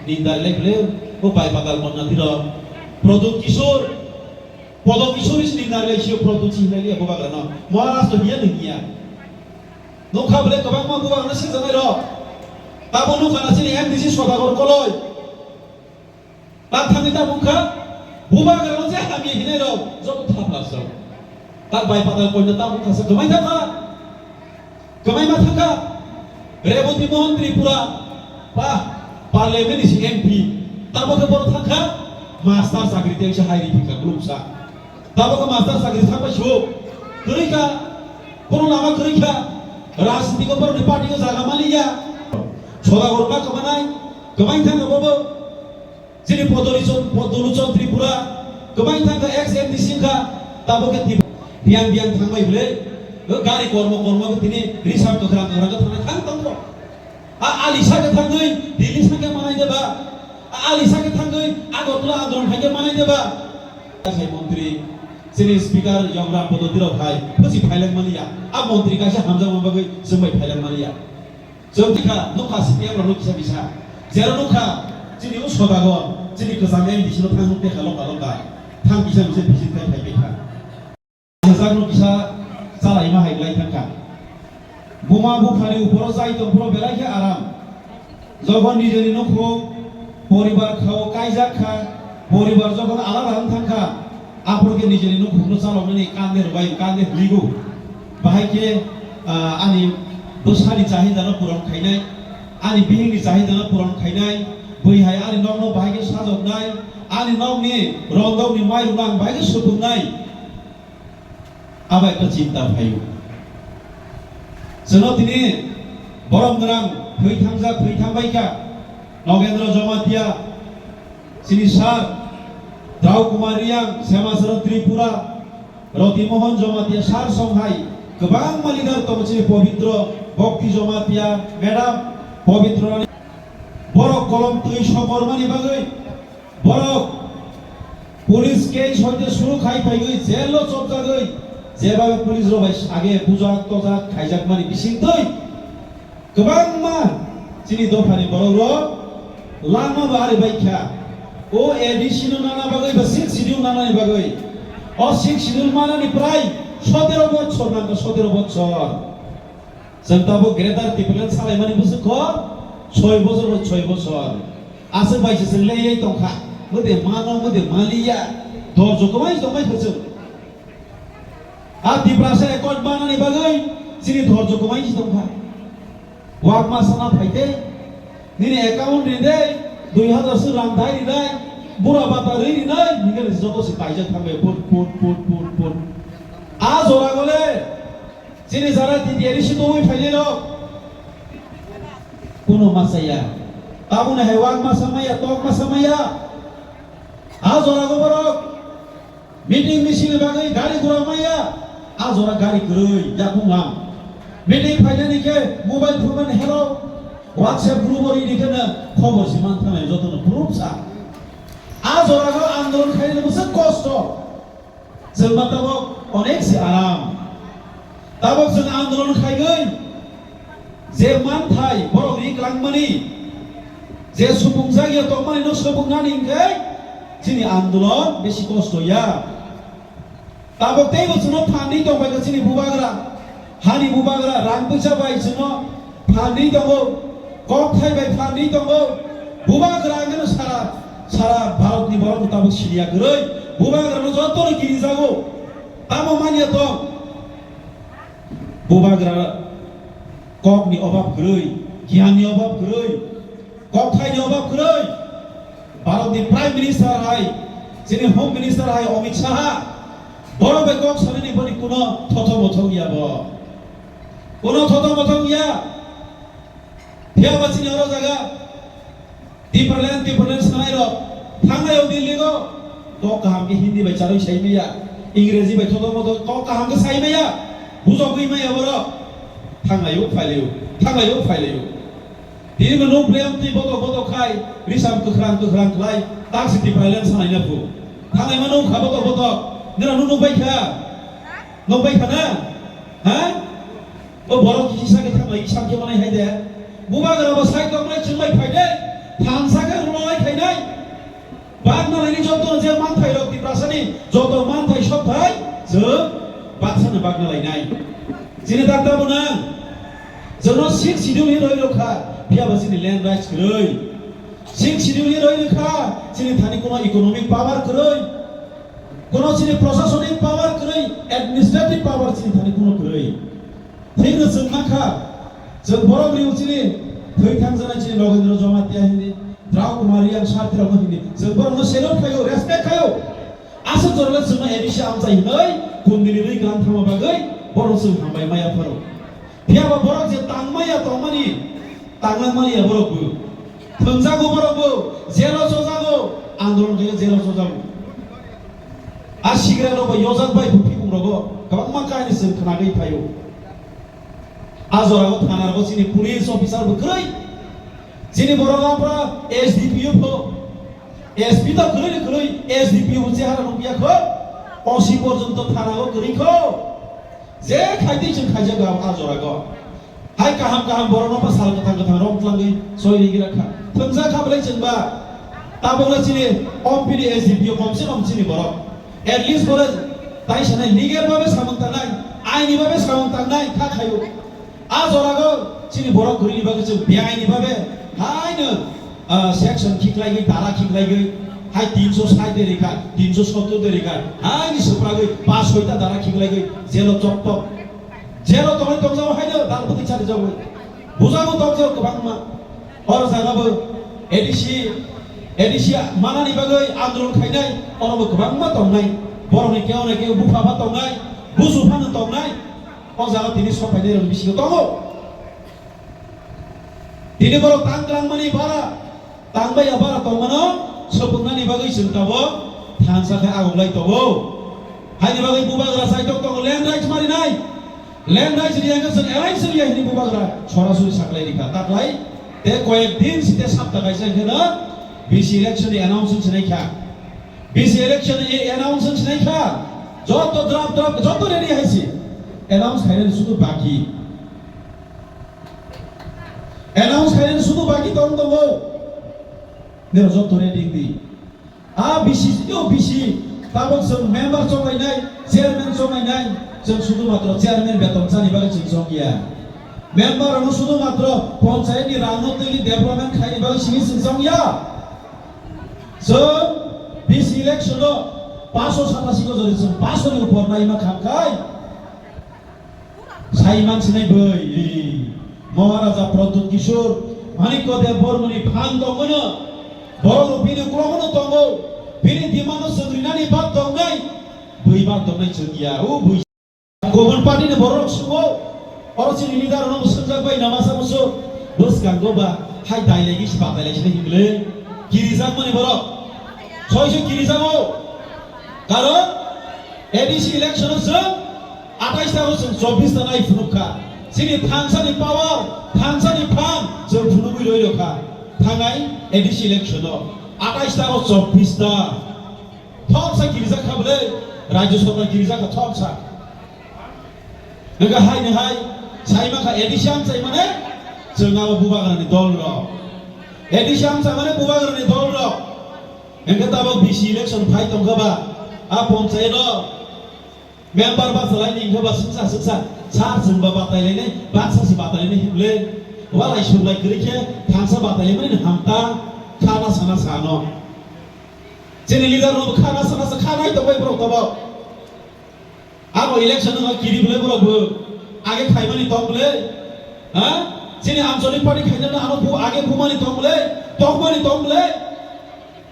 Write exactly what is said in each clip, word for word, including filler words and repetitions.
Nindar le kle, o bai patal konna tiro. Prodot Kishore, Prodot Kishore is nindar le sio Prodot si le le bubagra no. Maharaj to hiya ni hiya. Nokha bole kabang ma bubagra no sing janai ro. Tabo nokha na sini M D C Sodagor koloi. Ta thangni ta bukha, bubagra no je hamya hinai ro, joto thapla so. Ta bai patal konna ta bukha se gamai thangkha. Kwmaima thangkha, Reboti Mohan Tripura, ba, parliament ni si M P, tamo khe borok thangkha, master chakri tei se hai ri phikha, glumsa. Tamo khe master chakri thangbai su, kwrwi kha, kono lama kwrwi kha, rajniti ko borok ni party ko jaga maliya. Sodagor ma kwmanai, kwmai thangkha bobo. Chini Podoluchon, Podoluchon Tripura, kwbang thangkha ex M D C wngkha, tabuk khe Tripura biyang biyang thangbai bwle, o gari kormo kormo khe tini risam kwkhwrang kwkhwrang khe thangnai thang tongo. A Alisa khe thangwi Delhi sangkhe manai deba, a Alisa khe thangwi Agartala andolon khaikhe manai deba. Khai montri, chini speaker Yomram Podoti rok hai phusi phailang mani ya, a montri kaisa hamjakma bagwi chwngbai phailang mani ya. Chwng tikha nukha C P M rok nukha bisa. Jero nukha chini o Sodagon, chini kwcham M D C no thang nukha loka loka. Thang bisa bisa visit khai khai kha. Jajak no kisa chalai ma hai lai thangkha. Buma buphani uporo jai tong phoro belai khe aram. Jokhon nijeni nukhung poribar khao kaijak kha, poribar jokhon alada wng thang kha, aphuru khe nijeni nukhungno chaloknani kande rwbai, kande hligo. Bahai khe, ah, ani bwsani chahidano puron khainai, ani bihikni chahidano puron khainai, bui hai ani nokno bahai khe sajoknai, ani nokni rondokni mairokno ang bahai khe supuknai. Abo ekta chinta phaio. Chwngno tini borom gwnang thwi thangjak, thwi thangbai kha. Nogendra Jamatia, chini sir, Drau Kumar Riang, Semasaran Tripura, Roti Mohan Jamatia, sir song hai kwbangma leader tongo chini Pobitro, Bhakti Jamatia, madam, Pobitro Rani. Borok kolom twi sokormani bagwi Borok police case hoite suru khai phaigwi jail o chopjagwi, jeba police rok bai sage bujak tojak khaijakmani bisingtwi kwbangma chini dophani borok rok lama bo ari bai kha. O A D C no nana bagwi ba six schedule nanani bagwi, o six schedule manani prai sotero bochor nangkha, sotero bochor. Chwng tabuk Greater Tipraland salaimani bwswk kho soi bosor bai soi bosor. Aswk bai se chwng lei lei tongkha. Mwde mano, mwde maliya. Dorjo kwmai tongmai kha chwng. A Tiprasa Accord manani bagwi chini dorjo kwmai se tongkha. Wak ma sana phaite, nini account ri dai, dui hazar se rang dai ri dai, bura bata ri ri dai, nini joto se paijak thangbai put, put, put, put, put. A jora gole, Chini jara T T R C tongwi phainai rok. Kuno masaya. Tabuni hai wak masa maya, tok masa maya. A jora go borok. Meeting misil bagwi gari gura maya. A jora gari kwrwi, yakung ang. Meeting phainani khe mobile phone mani hello. WhatsApp group o rini khe na khobor si man thanai joto no proof sa. A jora go andolon khainani bwswk kosto. Chwng ma tabok onek se aram. Tabok chwng andolon khaigwi je manthai borok ri klangmani, je supung jagya tongmani no supung nani hwnkhe chini andolon besi kosto ya. Tabok teibo chwngno phanwi tongbaikha chini bubagra. Hani bubagra rang puisa bai chwngno phanwi tongo, kok thai bai phanwi tongo. Bubagra angano sara, sara Bharatni borok tabuk siniya kwrwi. Bubagrano jotono kirijago. Tamo manya tong? Bubagra kokni obab kwrwi, giyanni obab kwrwi. Kokthaini obab kwrwi. Bharatni Prime Minister hai, chini Home Minister hai Amit Shah, borok bai kok sanani boni kuno thotho mothok ya bo. Kuno thotho mothok ya. Phiya ba chini oro jaga Tipraland, Tipraland sanai rok thangnai o Delhi go. Kok kaham khe Hindi bai charwi sai maya, Ingreji bai thotho mothok kok kaham khe sai maya, bujogwi maya borok. Thanglai o, phailai o, thanglai o, phailai o. Tini bo nuk brem twi botok botok khai, risam kwkhrang kwkhrang khlai, tak si Tipraland sanai na phu. Thanglai ma nuk kha botok botok, nira nuk nuk bai kha? Nuk bai kha na? Ha? O borok kisa khe thanglai, kisa khe manai hai de. Bubagra bo sai tongmai chwng bai phai de. Thansa khe Bagna laini joto je manthai rok Tiprasani joto manthai sokthai je baksano bagna lainai. Chini dakta bo nang. Jono six schedule hi roi rokha, phiya ba chini land rights kwrwi. Six schedule hi roi rokha, chini thani kono economic power kwrwi. Kono chini proshasonic power kwrwi, administrative power chini thani kono kwrwi. Thik no chwng mankha, chwng borok riu chini thwi thangjanai chini Nagendra Jamatia hini, Drau Kumar Riang Sartirokno hini, chwng borokno salute khaio, respect khaio. Aswk jorale chwngno A D C amchai hwnwi kundini rwi kwlang thangma bagwi borok chwng hambai maya pharo. Phiya ba borok je tangmaya tongmani, tanglang mani ya borok bo. Thwngjago borok bo, jelo sojago, andolon khe jelo sojago. A sigra rok bai yojak bai buphikung rogo kwbangma kahini chwng khnagwi phaio. A jorao thana rogo chini police officer bo kwrwi. Chini borok aphra S D P O pho. S P to kwrwi ni kwrwi, S D P O bo chehara nukya kho. O C porjonto thana o kwrwi kho. Je khaitwi chwng khaijago a jorao. Hai kaham kaham borokno pa sal kwthang kwthang rom twlangwi soi ri gira kha. Thwngsa kha belai chwngba. Tabokno chini ompini S D P O kom se kom chini borok. At least boro tai sanai legal babe samung tangnai, aini babe samung tangnai kha khayo. A jorago chini borok kwrwini bagwi chwng beaini babe haino, ah, section khiklaigwi, dara khiklaigwi, hai tinsho sait de rikha, tinsho sottor de rikha, haini swpragwi pas soita dara khiklaigwi jelo chop top. Jelo tongwi tongjago haino dal bwtwi chari jago. Bujago tongjago kwbangma. Oro jagabo A D C, A D C manani bagwi andolon khainai orobo kwbangma tongnai. Borokni keo na keo bupha ba tongnai, busu phano tongnai. O jaga tini sokphainairokni bisingo tongo. Tini borok tang kwlangmani bara, tang bai ya bara tongmano sopungnani bagwi chwng tabok thansa khe agoklai tongo. Haini bagwi bubagra saitok tongo, land rights marinai. Land rights riya khe chwng alliance riya hini bubagra sorasori saklai rikha. Taklai te koyek din site sapta kaisa khe no B C election ni announcement sinai kha. B C election ni announcement sinai kha. Joto draft draft joto ready haisi. Announce khainani sudu baki. Announce khainani sudu baki tong tongo. Nero joto ready di. A B C, yo B C, tabok chwng member chonglainai, chairman chonglainai, chwng sudu matro chairman beton chani bagwi chwng chongya. Member rokno sudu matro ponchayat ni rang no twi development khaini bagwi simi chwng chongya. Chwng B C election o paso satasi ko jori chwng paso ni upor naima khamkai. Sai mansinai bwrwi, Maharaja Pradyut Kishore Manikya Debbarmani phan tongmano, borok bini uklogono tongo, bini dimano chwng rinani bak tongnai, bwi bak tongnai chwng ya, o bwi. Kubun party ni borok sungo, oro chini leader no swngjak bai nama samo so, bwskango ba, hai dai legi si batai legi si hingle, kirijak mani borok, soi soi kirijago, karon A D C election o chwng atais ta o chwng chobbish ta nai phunuk kha. Chini thansa ni power, thansa ni phan chwng phunugwi roi rw kha. Thangai A D C election o atais ta o chobbish ta. Thomsa kirijak kha bwle, Rajya Sabha kirijak kha thomsa. Nokha hai ni hai, sai ma kha A D C amchai mane, chwng abo bubagra ni dol rok. A D C amchai mane bubagra ni dol rok. Hingke tabok B C election phai tongkha ba, a ponchayat o member bachalaini hingke ba swngsa swngsa sar chwngba batailainai, baksa se batailainai himle, walai suglai kwrwi khe thansa batailaimani hamta khana sana sano. Chini leader rok khana sana sa khanai tongbai borok tabok. Abo election no kiri bwle borok bo age khaimani tong bwle, ha? Chini Anchalik party khainano ano bu age bumani tong bwle, tongmani tong bwle.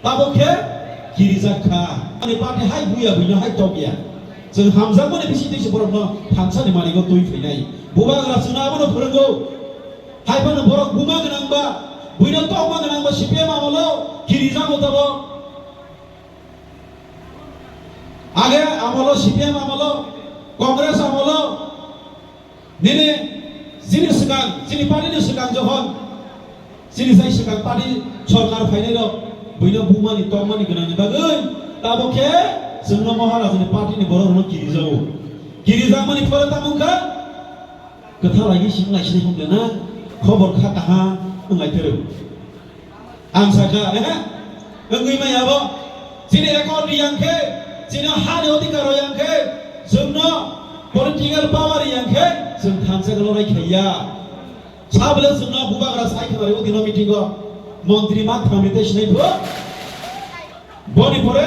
Tabok khe kirijak kha. Ani party hai buya buino hai tokya. Chwng hamjakmani bising twi se borokno thansani manigo twi phainai. Bubagra chwngno abono phwrwngo. Hai phano borok buma gwnangba, buino tokma gwnangba C P M amolo kirijago tabok. Age amolo, C P M amolo, Congress amolo, nini chini swkang, chini party ni swkang jokhon, chini sai swkang party sorkar phainai rok, buino bumani tongmani gwnangni bagwi, tabok khe chwngno Maharaj ni party ni borok rokno kirijago. Kirijakmani phore tamo wngkha, kwthar lagi sing lai sini hwnle na, khobor kha kaham wnglai thero. Ang sakha, eh? Wngwi maya bo. Chini record riyang khe, chini hani odhikar riyang khe, chwngno political power riyang khe, chwng thansa khe lorai khaiya. Sabole chwngno bubagra sai khe bari odino meeting o montri ma thamri te sinai phu. Boni pore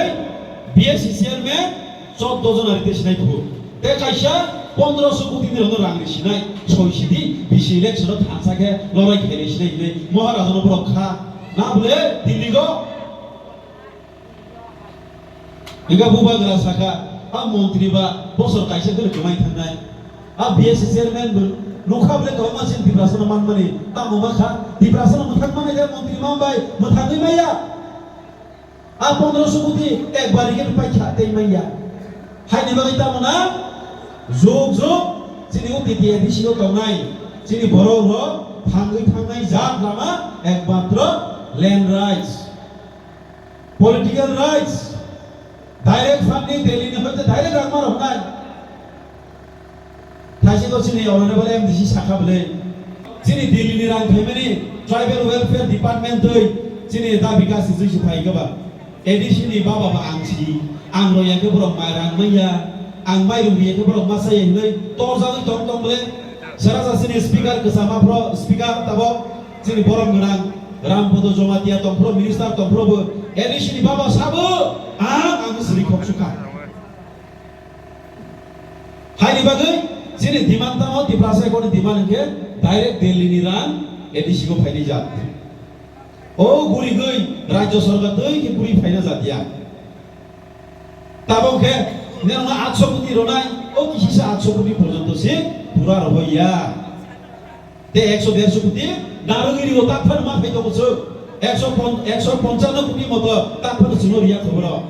B S C chairman choddo jona rite sinai phu. Te kaisa pondroso koti ni rang ri sinai, soi sidi bisi election o thansa khe lorai khainai sinai hinwi Maharaj no borok kha. Na bole Delhi go. Hingke bubagra saka, a montri ba bosor kaisa khe kwmai thangnai. A B S C chairman bo nukha bole kwbangma sin Tiprasa no manmani, tamo ma kha, Tiprasa no mwthang mani de montri man bai mwthangwi maya. A pondroso koti ekbar rikhe pai kha tei manya. Haini bagwi tamo na? Jog jog chini o T T A D C o tongnai chini borok rok thangwi thangnai jat lama ekmatro land rights, political rights, direct funding Delhi ni hoite direct rang ma rok nai. Thaising o chini honorable M D C sakha bwle. Chini Delhi ni rang phaimani tribal welfare department twi chini da bikas ni jui se phai khe ba. A D C ni baba ba ang si, ang roi ya khe borok mai rang manya, ang mai rung ya khe borok ma saya hinwi torjagwi tong tong bwle. Sara sa chini speaker kwchama phro speaker tabo chini borok gwnang Rampodo Jomatia tong phro minister tong phro bo A D C ni baba sabo ang ang sri khok suka. Haini bagwi chini demand tamo Tiprasa ekoni demand hwnkhe direct Delhi ni rang A D C go phainai jat. O gurigwi rajya sarkar twi khe guri phaina jat ya. Tabok khe nirokno atso koti ronai, o kisisa atso koti porjonto se pura rohoi ya. Te ekso derso koti narwgwi rio tak phano ma phai tongo chwng. Ekso pon-, ekso ponchanno koti moto tak phano chwngno riya khoboro.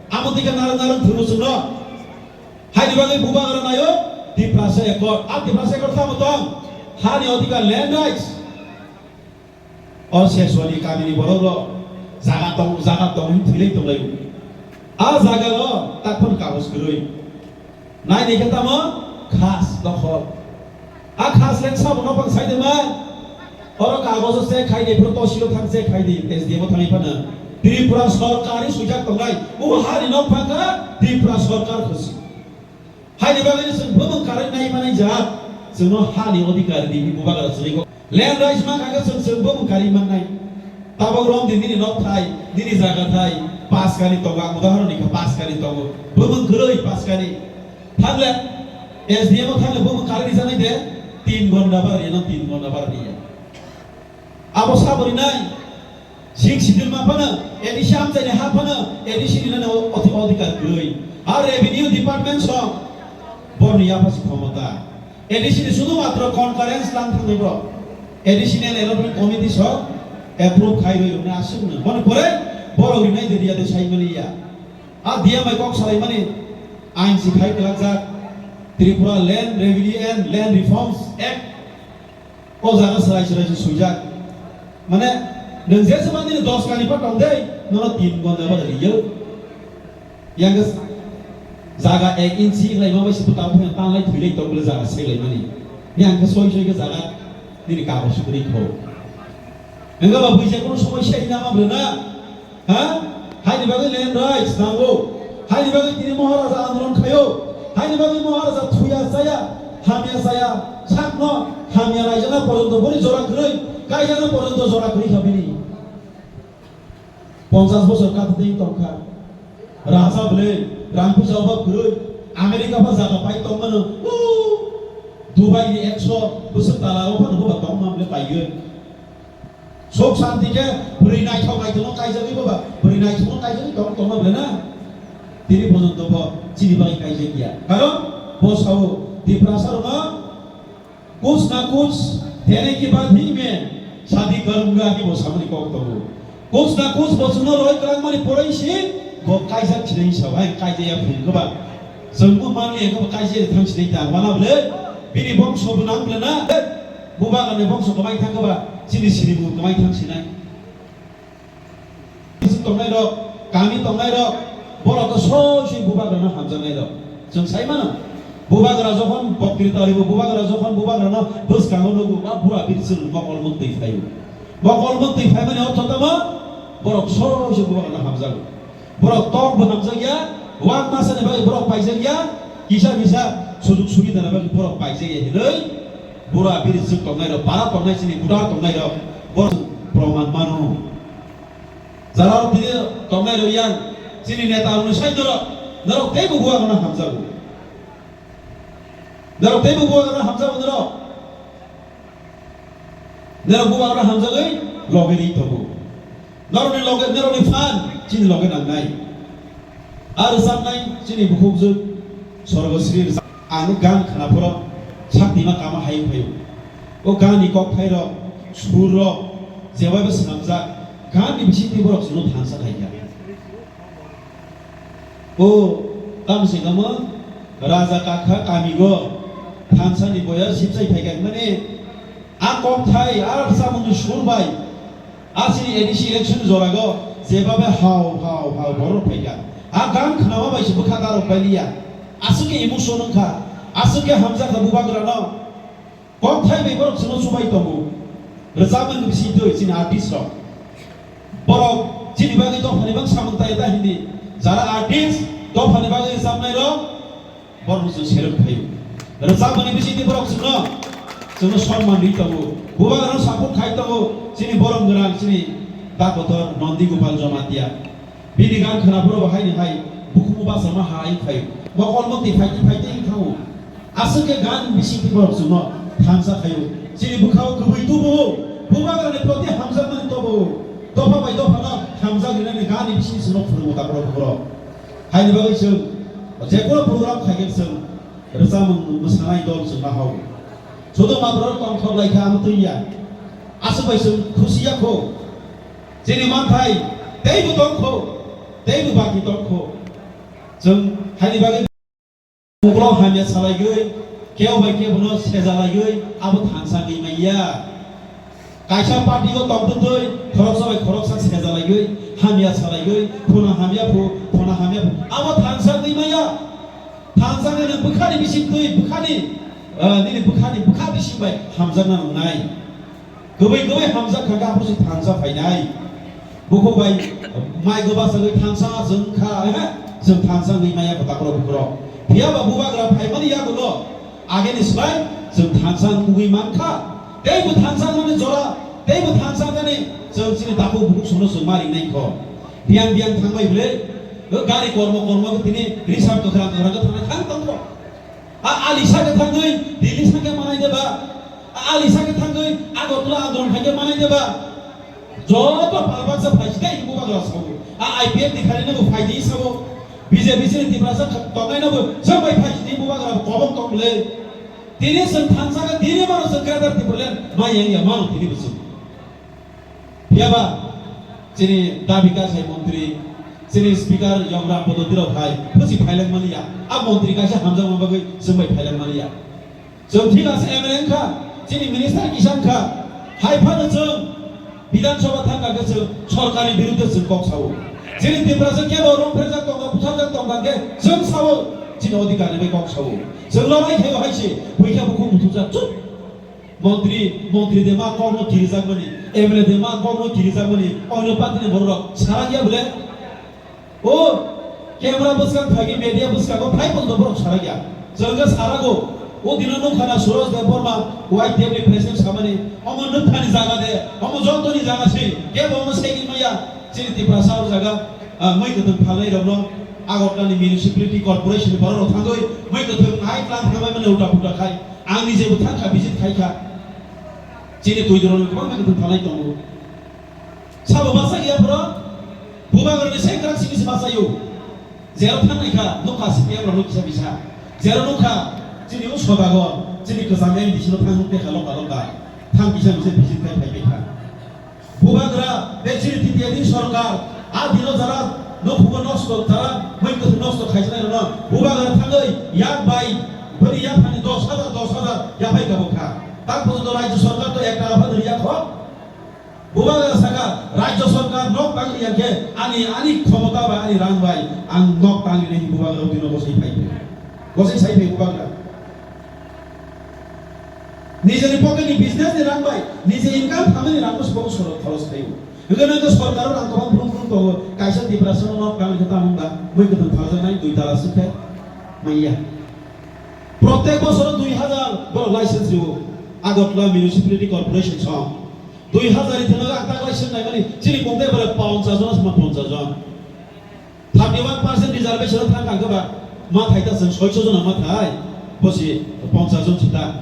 Amo twi khe narwk narwk thwngno chwngno. Haini bagwi bubagra nayo Tiprasa Accord. A Tiprasa Accord tamo tong? Hani odhikar, land rights. O Seswani kamini borok rok jaga tong, jaga tong hin thwilai tonglai. A jaga rok tak phano kagoj kwrwi. Nai ni khe tamo khas dokhol. A khas le sabo no pang sai de ma. Oro kagojo check khai de, phuru tohsilo thang check khai de, S D M o thangwi phano. Tripura sorkar ni swijak tongnai. O ha ni nok phang kha Tripura sorkar khusi. Haini bagwi chwng bumung karwi nai manai jat. Chwngno ha ni odhikar di, bubagra chwngwi kok. Land rights ma kha khe chwng, chwng bumung karwi mannai. Tabok rom di nini nok thai, nini jaga thai, pas kani tongo, ang udahoron ni kha, pas kani tongo. Bumung kwrwi pas kani. Thangle, S D M o thangle bumung karwi rijaknai de, tin gonda bar riyano, tin gonda bar riya. Abo sabo rinai, sing sidil ma phano, A D C amchaini ha phano, A D C rinani o-, oti-, odhikar kwrwi. Ar revenue department song, borni yapha si khomota. A D C ni sudu matro concurrence lang thangwi bro. A D C ni allotment committee song, approve khai rwi rwna aswk no. Boni pore, borok rinai de riya de sai mani ya. A D M bai kok salai mani, ain si khai kwlak jak, Tripura Land Revenue and Land Reforms Act. O jaga swrai swrai se swijak. Mane, nwng je se mani dos kani pa tong dei, nono tin gonda ba riyo. Yang ke jaga ek inchi lai ma bai se puta phai tan lai thui lai tong bole jaga se lai mani. Yang ke soi soi ke jaga nini kagoj sugri kho. Enga ba buija kono somoi se ina ma bole na. Ha? Haini bagwi land rights nango. Haini bagwi tini Maharaja andolon khaio. Haini bagwi Maharaja thuya chaya, hamya chaya, sakno hamya raijana porjonto boni jora kwrwi, kaijana porjonto jora kwrwi kha bini. Ponchas bosor kathwtwi tongkha. Raja bwle rang puisa obab kwrwi, America pha jaga pai tongmano. Dubai ni ekso bwswk tala o phano boba tongma bwle paigwi. Sok santi khe bwrwi naithok naithokno kaijagwi boba, bwrwi naithokno kaijagwi tong tongma bwle na. Tini porjonto bo chini bagwi kaijak ya. Karon bo sao Tiprasa rokno kuch na kuch dene ki baad hi main shadi karunga hi bo samani kok tongo. Kuch na kuch bo chwngno roi kwlangmani poroi si bo kaijak chinai sao, hai kaijaya phung kwbang. Chwngbo manliya khe bo kaijaya thang chinai ta. Wana bwle bini bongso bo nang bwle na. Bubagrani bongso kwmai thang khe ba chini sinibu kwmai thang sinai. Bising tongnai rok, kami tongnai rok, borok to soi soi bubagrano hamjaknai rok. Chwng sai mano, bubagra jokhon boktri taribo, bubagra jokhon bubagrano bwskango nugo, ba bura biri chwng mokol mwktwi phaio. Mokol mwktwi phaimani ortho tamo? Borok soi se bubagrano hamjago. Borok tok bo hamjakya, wak masani bagwi borok paijakya, kisa misa sujuk subidani bagwi borok paijakya hinwi bura biri chwng tongnairok, para tongnai chini buda tongnairok borok proman mano. Jara tini tongnairok yang chini neta rokni side norok, norok teibo bubagrano hamjago. Norok teibo bubagrano hamjago norok. Norok bubagrano hamjagwi loge ri tongo. Norokni loge, norokni phan chini loge nangnai. A rwchapnai chini bukhukjwk Sorgosri rwchap-, ang gan khwnaphoro saktima kama hai phaio. O ganni kokthairok, surrok, jebaibo swnamjak, ganni bisingtwi borok chwngno thansa khaikha. O, tamo se tamo, raja kakha kamigo thansani boyar sipsai phaikha hwnmani, a kokthai, a rwchapmungni sur bai, a chini A D C election jorago jebabe hao, hao, hao borok phaikha. A gan khnama bai se bwkha darok pailiya. Aswk khe emotion wngkha, aswk khe hamjakha bubagrano. Kokthai bai borok chwngno chubai tongo. Rwchapmani bisingtwi chini artist rok. Borok chini bagwi dophani bang samung taya ta hindi. Jara artist, dophani bagwi rwchapnai rok, borok chwng select khaio. Rwchapmani bisingtwi borok chwngno, chwngno sonman ri tongo. Bubagrano support khai tongo. Chini borom gwnang, chini Dakotor Nondi Gopal Jamatia. Bini gan khwnaphuru bo haini hai bukumu bachama hai phaio. Mokol mukti phaitwi phaitwi wng thango. Aswk khe gan bisingtwi borok chwngno thansa khaio. Chini bwkhao kwbwi tubuo. Bubagrani proti hamjakmani tobuo. Dopha bai dophano hamjak rinani ganni bisingtwi chwngno phwrwngo takhorok bukhorok. Haini bagwi chwng jekunu program khaikhe chwng rwchapmung mwsanai dol chwng ma hao. Sudo matro tongthok laikha ang twiya. Aswk bai chwng khusi ya kho. Chini manthai teibo tongkho, teibo baki tongkho. Chwng haini bagwi uklok hamya salaigwi, kebo bai kebono sejalaiwi abo thansa wngwi manya. Kaisa party o tongtwtwi khoroksa bai khoroksa sejalaiwi, hamya salaigwi, phuna hamya phu, phuna hamya phu, abo thansa wngwi manya. Thansa wngwi nwng bwkhani bisingtwi, bwkhani, ah, nini bwkhani bwkha bising bai hamjakna nangnai. Kwbwi kwbwi hamjak kha khe aphuru se thansa phainai. Bukhuk bai mai kwbasa wngwi thansa chwng kha, ehe, chwng thansa wngwi maya kwtakrok bukrok. Phiya ba bubagra phaimani yagulo ageni swbai chwng thansa wngwi man kha. Teibo thansa wngmani jora, teibo thansa wngmani chwng chini takhuk bukhuk sono chwng ma ringnai kho. Biyang biyang thangbai bwle, o gari kormo kormo khe tini risam kwkhwrang kwkhwrang khe thangnai thang tongkho. A ali sakhe thangwi Delhi sakhe manai deba? A ali sakhe thangwi Agartala andolon khaikhe manai deba? Joto palbaksa phaiside hinwi bubagra sao. A I P F ni khairino bo phaidi sao. B J P chini Tiprasa tongnai no bo chwng bai phaiside hinwi bubagra kobok tong le. Tini chwng thansa khe tini mano chwng Greater Tipraland ma yang ya mano tini bo chwng. Phiyaba chini dabi kasai montri, chini speaker Yomram Bodoti rok hai phusi phaileng maliya. A montri kaisa hamjakma bagwi chwng bai phaileng maliya. Chwng thik ase M L A wngkha, chini minister kisa wngkha, hai phano chwng Bidhan Sabha thangkha khe chwng sorkarni birudhe chwng kok sao. Chini Tiprasa kebo rong pherjak tongkha, butharjak tongkha khe chwng sao, chini odhikar ni bai kok sao. Chwng lorai khaio hai se, buikha bukhuk muthukjak chup. Montri, montri de ma kokno kirijakmani, M L A de ma kokno kirijakmani, oino party ni borok rok sarak ya bole? O camera bwskang phagi media bwskango phai pon borok sarak ya. Chwng khe sarago, o dino nukha na Suraj Debbarma, Y T F ni president samani, omo nukthani jaga de, omo joto ni jaga se, kebo omo segwi maya, chini Tiprasa o jaga, ah, mui kwthwng phalnai rokno, Agartala ni municipality corporation ni borok rok thangwi, mui kwthwng hai tlang thangbai mani ulta pulta khai. Ang nije bo thangkha, visit khaikha. Chini twi doroni kwbangma khe thwng phalai tongo. Sabo bachai ya phoro, bubagrani sengkrak simi se bachaio. Jero thangnaikha, nukha C P M rok nukisa bisa. Jero nukha, chini o Sodagar, chini kwcham M D C no thang nukte kha lokha lokha. Thang bisa bisa visit khai phaibai kha. Bubagra, tei chini T T A ni sorkar, a dino jara nokhugo nosto, jara mui kwthwi nosto khaijaknai rokno bubagra thangwi yak bai bini yaphani dos hajar, dos hajar yaphai kabuk kha. Tak porjonto rajyo sorkar to ek taka phan riya kho. Bubagra saka, rajyo sorkar nok tangri yang khe ani, ani khomota bai, ani rang bai ang nok tangri nai bubagra dino bosai phai. Bosai sai phai bubagra. Nijeni pocket ni business ni rang bai, nije income khamani rang bo sabo khoro-, khoros khaio. Hwnkhe nang khe sorkar rang kwbang phuru phuru tongo, kaisa Tiprasa no nok kang khe tamo wngba, mui kwthwng phaljaknai dui tala swk khe manya. Protek bosoro dui hazar borok license rwo, Agartala Municipality Corporation song. Dui hazar ni thwngnago ang tak license naimani, chini kongtai borok ponchas jon asma ponchas jon. Thirty one percent reservation o thang kha ba, ma thai ta chwng soi sho jona ma thai, bo si ponchas jon si ta.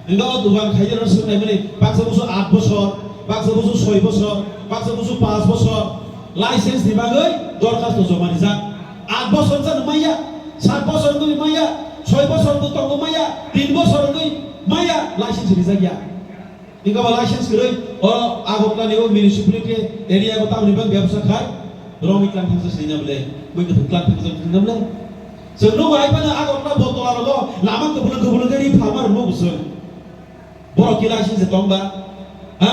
Wngkha o dugan khai rw swk naimani, baksa busu aat bosor, baksa busu soi bosor, baksa busu panch bosor, license ni bagwi dorkhasto joma rijak. Aat bosor jani maya, saat bosor wngwi maya, soi bosor wngwi tongo maya, tin bosor wngwi maya, license rijak ya. Wngkha ba license kwrwi, o Agartala ni o municipality area o tamni bang bebsa khai, romwi tlang thangsa sinina bwle, mui kwthwng tlang thangsa sinina bwle. Chwng nugo hai phano Agartala Bottola rogo lama kwbwlwng kwbwlwng khe ri phalma rwno bwswng. Borok khe license se tong ba? Ha?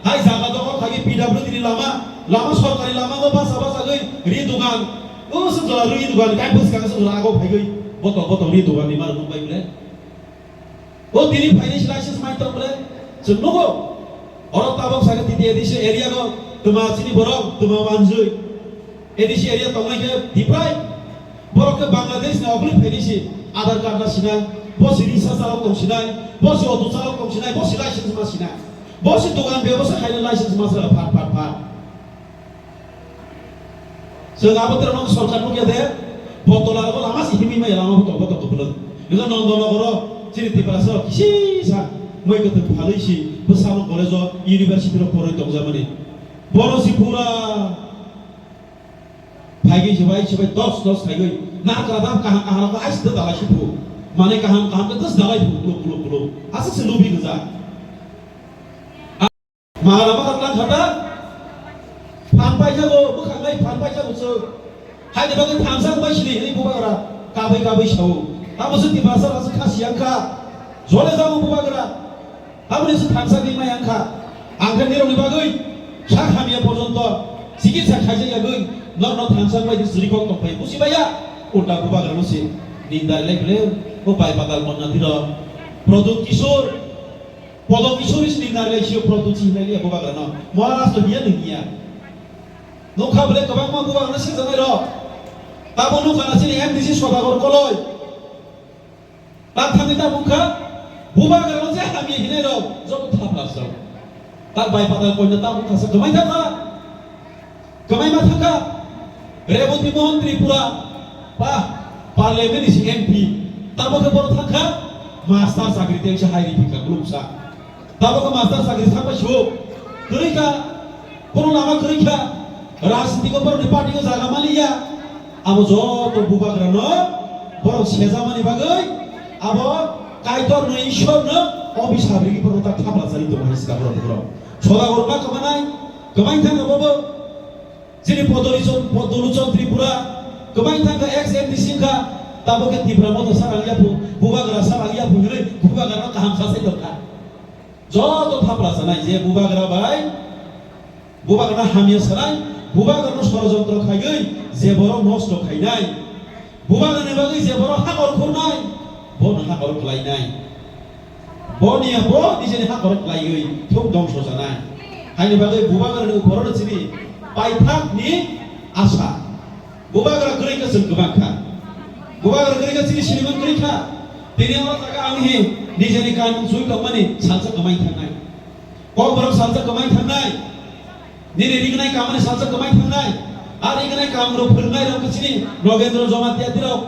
Hai jaga dokol khai P W D ni lama, lama sorkari lama o basa basa gwi ri dugan. O se jora ri dugan, kai bwskang se jora ago phai gwi. Botol botol ri dugan ni mar nung bai bwle. O tini phaini se license mai tong bwle. Chwng nugo. Oro tabok sakhe titi A D C area go twma chini borok twma manjui. A D C area tongnai khe Tiprai. Borok khe Bangladesh ni okli phaini se Aadhaar card na sinai. Bo se risa chalok tong sinai. Bo se auto chalok tong sinai. Bo se license ma sinai. Bo se dogan bebosa khaina license ma sala phat phat phat. Chwng abo terano sorkar nukya de, Bottola rogo lama si himwi maya lama bo tongbo tongbo kwplwng. Nokha Nondonogoro chini Tiprasa rok kisi sa mui kwthwng phalwi si bwsano college o university rok porwi tongjamani. Bono si pura phaigwi se bai se bai dos dos khaigwi. Nakra dam kaham kaham rok hai sida dalai si phu. Mane kaham kaham khe dos dalai phu, kuluk kuluk kuluk. Aswk se lubi gwja. Mala ma khatlang khata. Phan paisa go, bwkhang lai phan paisa go se. Hai de bagwi thamsa bai sini, hini bubagra. Kabai kabai sao. Tamo se Tiprasa rasa khasi yang kha. Jole jago bubagra. Tamo ni se thamsa ni ma yang kha. Ang khe nirok ni bagwi. Sa khamya porjonto. Sikitsa khaijak yagwi. Nor no thamsa bai di sri kok tong pai. Busi baya. Ulta bubagra no se. Nindar lai bile. O bai patal monna tiro. Produk Kishore. Podo Kishori sini narlai sio proto chi hinai liya bubagra no. Maharaj to hiya ni hiya. Nokha bole kwbangma bubagra no sini janai ro. Tabo nokha na sini M D C Sodagor Koloi. Ta thangwi ta bukha bubagra no je hamya hinai ro. Joto thapla sao. Ta bai patal koina ta bukha sa kwmai thangkha. Kwmaima thangkha, Reboti Mohan Tripura, pa, parliament ni si M P, tamo khe borok thangkha, master chakri tei se hai ripikha, glumsa. Tamo khe master chakri thangbai su, kwrwikha, kono lama kwrwikha, rajniti ko borokni party ko jaga maliya, abo joto bubagra no, borok sejamani bagwi, abo Kaitor no Ishwar no, obi sabri borok ta thapla chari tongo hai sika borok borok. Soda gorma kwmanai, kwmai thangkha bobo, Chini Podoluchon, Podoluchon Tripura, kwbang thangkha ex M D C wngkha, tabo khe Tipra Motha sarang yaphu, bubagra sarang yaphu hinwi bubagrano kaham sasai tongkha. Joto thapla sanai je bubagra bai, bubagrano hamya sanai, bubagrano sorojontro khaiwi je borok nosto khainai. Bubagrani bagwi je borok hakor khurnai, bono hakor khlainai. Boni ya bo nijeni hakor khlaiwi thuk dongso janai. Haini bagwi bubagrani uphoro chini paithakni asa. Bubagra kwrwi kha chwng kwbang kha. Bubagra kwrwi kha chini siniman kwrwi kha. Tini oro jaga ang hi nijeni kanmung chui tongmani salsa kwmai thangnai. Kokborok salsa kwmai thangnai. Nini rignai kamani salsa kwmai thangnai. A rignai kamrok phwrwngnai rok khe chini Nogendra Jamatia tirok,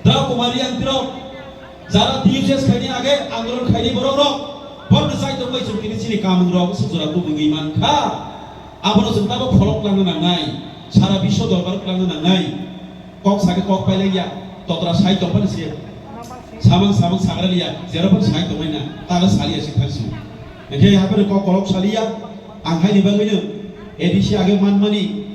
Drau Kumar Riang tirok, jara D U C S khaini age andolon khaini borok rok, borokno chai tongbai chwng tini chini kamung rok swk jora tubugwi man kha. Abono chwng tabok kholok twlangna nangnai, sara biswa dorbar twlangna nangnai. Kok sakhe kok pailaiya, totra sai tongphani se. Samang samang sagraliya, jerophano sai tongmani na, taga saliya si thangsi. Hingkhe haphano kok kolok saliya, ang haini bagwino A D C age manmani,